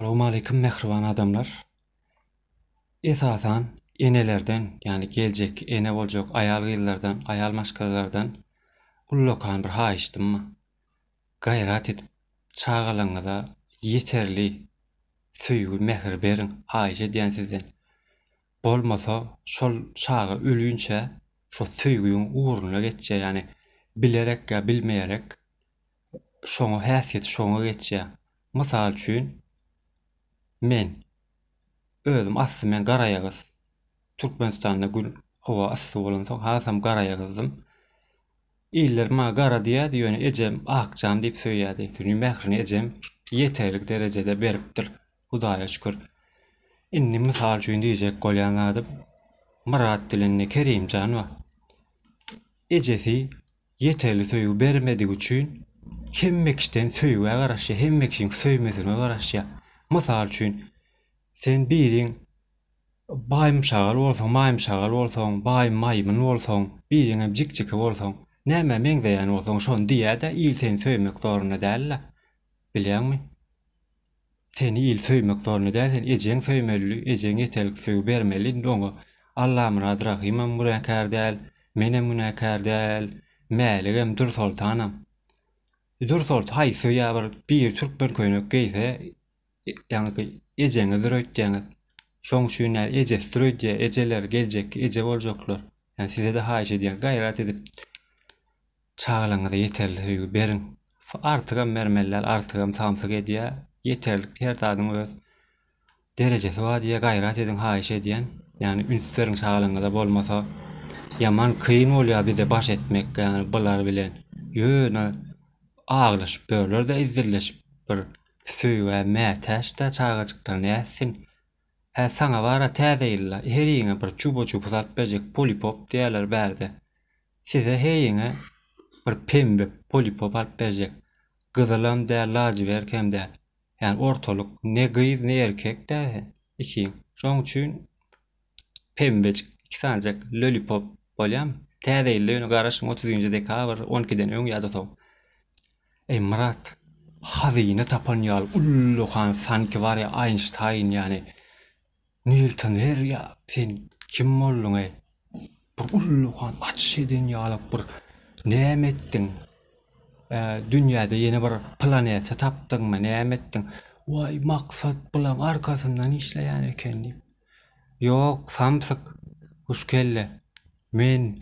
Salowmaleýkim mähriban adamlar. Esasan enelerden, ýagny geljekki ene boljak aýal-gyzlardan, aýal maşgalalardan ullakan bir haýyşdym bar. Gaýrat edip çagalaryňyza ýeterli söýgi, mähir beriň, haýyş edýän sizden. Bolmasa şol çaga ölinçä şo söýgiň ugruna geçýär, ýagny bilerek ýa bilmeýärek şoňa häsiýeti şoňa geçýär. Mysal üçin, men özüm asly men garaýagyz. Türkmenistanda gün howa yssy bolansoň hasam garaýagyzdym. Iller maňa gara diýýärdi, ýöne ejem Akjan diýip söýýärdi. Süni mährini ejem ýeterlik derejede beripdir. Hudaýa şükür. Indi mysal üçin diýjek bolýan zadym Myrat bilen Kerimjan bar. Ejesi Ýeterli söýgi bermedigi üçin hemme kişiden söýgä garaşýar, hemme kişiň söýmesine garaşýar. Mysal üçin, sen biriň baýmşagal bolsaň, maýmşagal bolsaň, baý maýmyn bolsaň, biriňem jikjiki bolsaň, nämä meňzeýän bolsaň şony diýýä-dä, il seni söýmek zorunda däl-de. Bilýäňmi? Seni il söýmek zorunda däl, seni ejeň söýmeli, ejeň ýeterlik söýgi bermeli indi oňa. Allamyrat Rahymam günäkär däl, menem günäkär däl, Mäligem, Dürsoltanam. Dürsoltan haýsy ýa bir biri türkmen köýnek geýse, ýaňky ejeňizdir öýtýäňiz. Şoň üçin ýa ejesidir öýdýär, ejeler, geljekki eje boljaklar. Ýani size-de haýyş edýän, gaýrat edip Çagalaryňyza ýeterli söýgi beriň. Artygam bermeli däl, artygam samsyk edýär. Ýeterlik her zadyň öz derejesi bar diýýär. Gaýrat ediň haýyş edýän. Ýagny üns beriň çagalaryňyza bolmasa ýaman kyn bolýar bize baş etmek ýagny bular bilen. Ýöne aglaşyp ýörler-de izzilleşip bir söýgä mätäç-dä çagajyklar nätsin. Hä saňa bara täze ýylda heriňe bir çuba-çupus alyp berjek polipop diýýärler bärde. Size heriňe bir pembe polipop alyp berjek. Gyzylam däl, lajiwert hem däl. Ýani ortalyk ne gyz ne erkek däl sen ikiň. Şoň üçin pembejik iki sanyjak lolipop bolýamy? Täze ýylda ýöne garaşyň otuzynjy dekabr on ikiden öň ýa-da soň. Eý Myrat, hazyna tapan ýaly ullakan sanki bar ýa Aýnştaýn ýaly Nýuton her ýa sen kim bolduň eý? Bir ullakan açyş eden ýaly bir näme etdiň? Dünýäde ýene bir planeta tapdyňmy, näme etdiň? Waý Maksat bulaň arkasyndan işleýän eken diýip. Ýok, samsyk, huşkelle. Men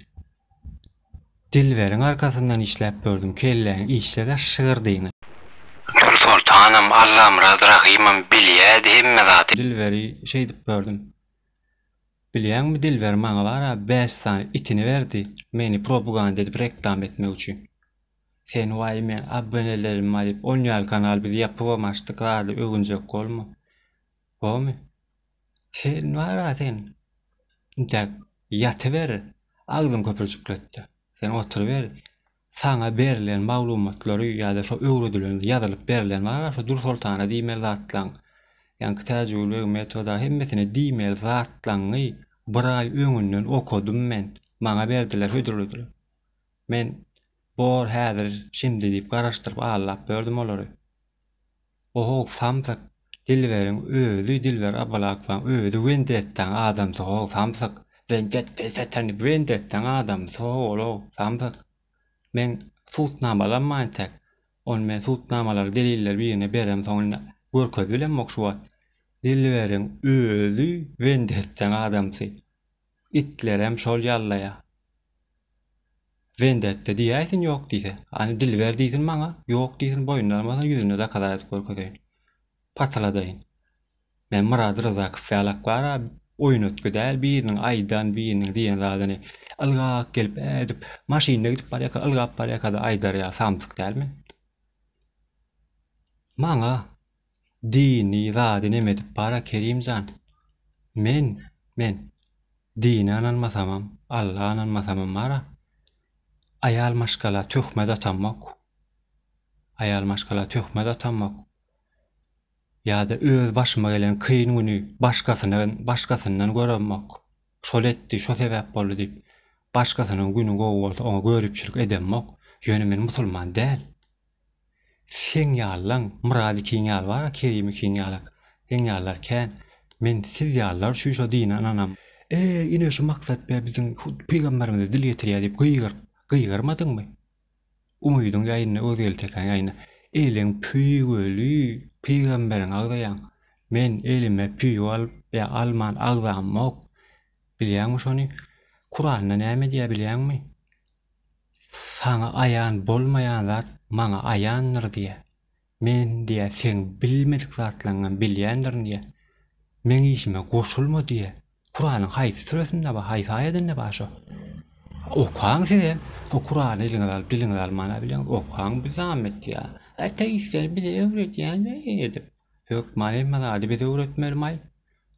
Dilberiň arkasyndan işläp gördüm kelläň işlede şygyrdyňy. Dürsoltanam, Allamyrat Rahymam bilýädi hemme zady. Dilberi şeýdip gördüm. Bilýäňmi Dilber maňa bara bäş sany itini berdi meni propuganda edip reklama etmek üçin. Sen waý meň abonelerim bar diýip on ýaly kanal biz ýapybam açdyk zady öwünjek bolma. Bormy? Sen bara sen intäk ýatyber agzyň köpürjikletde. Sen oturyber. Saňa berlen maglumatlary ýa-da şo öwredilen ýazylyp berlen bar şo Dürsoltana diýmeli zatlaň. Ýaňky Täjigül Begmetowa dagy hemmesine diýmeli zatlaňy bir aý öňünden okadym men. Maňa berdiler, hödürlediler. Men bor häzir şindi diýip garaşdyryp aldap ýördüm olary. Ohow samsyk Dilberiň özi Dilber Abalakowaň özi wendettaň adamsy how samsyk wendetta wendettaň adamsy how ol how samsyk meň sudnamalam bar entek ony men sudnamalary delilleri birine beremsoň indi görkezip bilemok şu wagt Dilberiň özi wendettaň adamsy itlerem şol ýallaýa. Wendetde diýäýsin ýok diýse. Hany Dilber diýsin maňa, ýok diýsin boýnuna almasyn ýüzüne dakaza edip görkezeýin. Patyladaýyn. Men Myrat Ryzakow ýalak bar-a oýnatgy däl biriniň aýdan biriniň diýen zadyny ylgap gelip ädip maşynda gidip barýarka ylgap barýarka-da aýdar ýaly samsyk däl men. Maňa dini zady neme edip bar-a Kerimjan. Men men Dine ynanmasamam, Alla ynanmasamam bar-a, aýal maşgala töhmet atamok. Aýal maşgala töhmet atamok. Ýa-da öz başyma gelen kyn güni başgasyna başgasyndan göremok. Şol etdi, şo sebäp boldy diýip, başgasynyň güni gowy bolsa oňa göripçilik edemok. Ýöne men musulman däl. Seň ýalylaň, Myrady ikiň ýaly bar-a, Kerim ikiň ýalak. Seň ýalylar kän. Men siz ýalylar üçin şo dine ynanam. Eý, ine şu maksat be biziň pygamberimize dil ýetirýär diýip gygyryp, gygyrmadyňmy? Umydyň ýaýynda, Özgeli tekäň ýaýynda. Eliň püweli pygamberiňi agzaýaň. Men elime püw alyp ýa alman agzamok. Bilýäňmi şony? Kuranda näme diýýär bilýäňmi? Saňa aýan bolmaýan zat maňa aýandyr diýýär. Men diýýär, seň bilmedik zatlaryňam bilýändirin diýýär. Meň işime goşulma diýýär. Kuranyň haýsy süresinde bar, haýsy aýadynda bar şo? Okaň sizem. O Kurany eliňize alyp, diliňize alman-a bilýäňiz. Okaň bir zahmet diýýär. Ateistler bize öwredýän edip. Hökman hemme zady biz öwretmelimaý?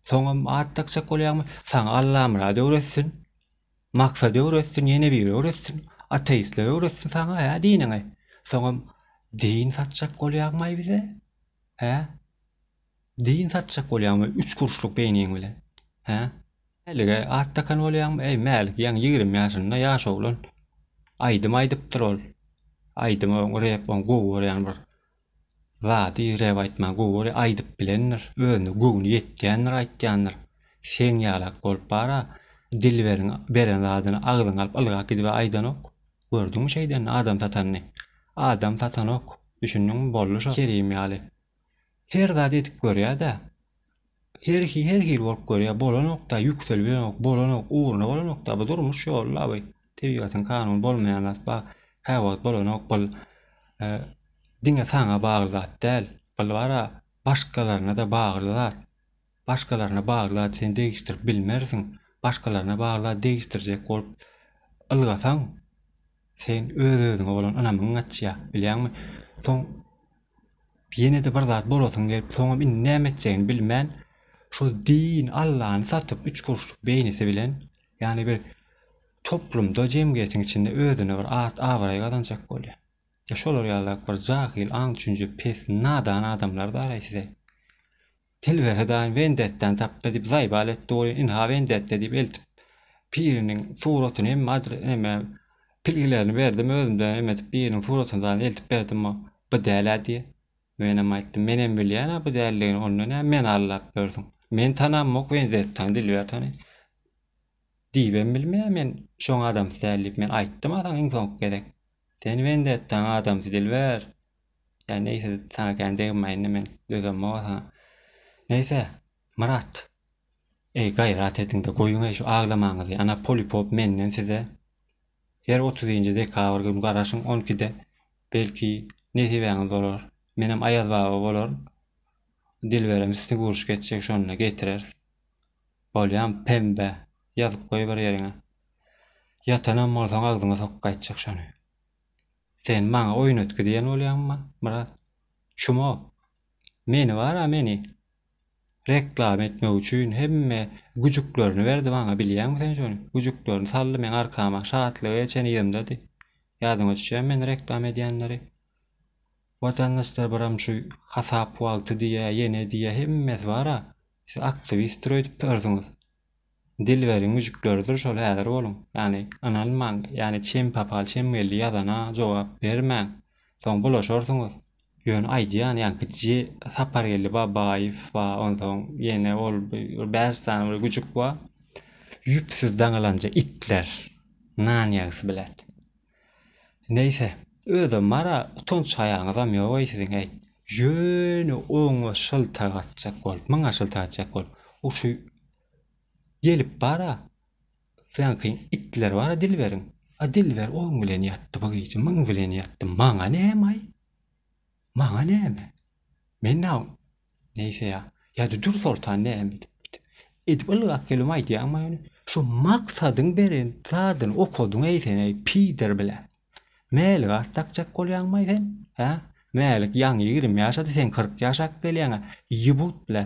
Soňam at dakjak bolýaňmy? Saňa Allamyrat öwretsin. Maksat öwretsin, ýene biri öwretsin. Ateistler öwretsin saňa, hä, diniňi. Soňam din satjak bolýaňmaý bize? Hä? Din satjak bolýaňmy üç guruşlyk beýniň bilen? Hä? Mälige at dakan bolýaňmy? Eý, Mälik ýaňy 20 ýaşynda ýaş oglan. Aýdym aýdypdyr ol. Aýdym oň rep oň gowy görýän bir zady rep aýtmagy gowy görýär, aýdyp bilendir. Özüne göwni ýetýändir aýtýandyr. Seň ýalak bolup bara Dilberiň beren zadyny agzyňa alyp ylgap gidibä aýdanok. Gördüňmi şeýdenini adam satanyny? Adam satanok. Düşündiňmi? Boldy şo. Kerim ýaly. Her zat edip görýä-dä. Her her hili bolup görýä, bolanok-da, ýükselibilenok, bolanok, ugruna bolanok-da, bu durmuş ýoly-la bu. Tebigatyň kanuny bolmaýan zat bar. Käwagt bolanok, bul diňe saňa bagly zat däl. Bul bar-a başgalaryna-da bagly zat. Başgalaryna bagly zady sen degişdirip bilmersiň. Başgalaryna bagly zady degişdirjek bolup ylgasaň, sen öz-özüňe bolan ynamyň gaçýar, bilýäňmi? Soň Ýene-de bir zat bolasyň gelip, soňam indi näme etjegini bilmän, şol din, Allany satyp, üç guruşlyk beýnisi bilen, ýagny bir toplumda, jemgyýetiň içinde özüne bir at-abraý gazanjak bolýar. Ýa şolar ýalak bir jahyl, aň-düşünje pes, nadan adamlar daraý size. Telwere daýym Wendetdäni tapdy diýip zaýbal etdi goýun ynha Wendetde diýip eltip piriniň suratyny hem adre neme pilgilerini berdim özümde neme edip biriniň suratyny zady eltip berdim o bu dälä diýe menem aýtdym menem bilýänä bu däldigini onda näme meni aldap ýörsüň men tanamok Wendettany Dilber tany diýibem bilmeýä men şoň adamsy däl diýip men aýtdym a saňa iň soňky gezek sen Wendettaň adamsy Dilber Ýa neýse saňa kän degmäýin-de men dözemok saňa. Neýse, Myrat. Eý, gaýrat ediň-de, goýuň-eý şu aglamaňyzy. Ana, polipop menden size. Her otuzynjy dekabr gün garaşyň on ikide. Belki, nesibäňiz bolar. Menem Aýaz baba bolaryn. Dilberem snegurçka etjek şonda getireris. Bolýamy, pembe? Ýazyp goý bir ýeriňe. Ýatanam bolsaň agzyňa sokup gaýtjak şony. Sen maňa oýnatgy diýen bolýaňmy, Myrat? Çumo! Meni bar-a, meni! Reklama etmek üçin hemme güjüklerini berdi maňa, bilýäňmi sen şony? Güjüklerini saldy meň arkama, Şatlyga geçen yzymdady. Ýadyňa düşýärmi meni reklama edýänleri? Watandaşlar biram şu hasap wagty diýýä, ýene diýýä, hemmesi bar-a, siz aktiwistdir öýdüp ýörsüňiz. Dilberiň güjükleridir şol häzir boluň. Ýagny ynanmaň, ýagny çem papal çem geldi ýazana jogap bermäň. Soň bulaşarsyňyz. Ýöne aýdýan ýaňky Je Sapargeldi Babaýew ba onsoň ýene ol bir bäş sany bir güjük ba. Ýüpsüz daňylanja itler. Nan ýagysy bilet. Neýse, özem bara utanç haýaňyzam ýok eý siziň eý. Ýöne oňa şyltak atjak bolup, muňa şyltak atjak bolup, şu gelip bara Seňkiň itleri bara Dilberiň. A Dilber oň bilen ýatdy bu gije, muň bilen ýatdy. Maňa näme-aý? Maňa näme? Men nä Neýse ýa. Ýa-da Dürsoltan näme edip edip ylgap gelip aýdýaňmy ýöne? Şu Maksadyň beren zadyny okadyň eý sen eý pider bile. Mälik at dakjak bolýaňmaý sen? Hä? Mälik ýaňy 20 ýaşady sen 40 ýaşap gelýäňä. Ýebut bile.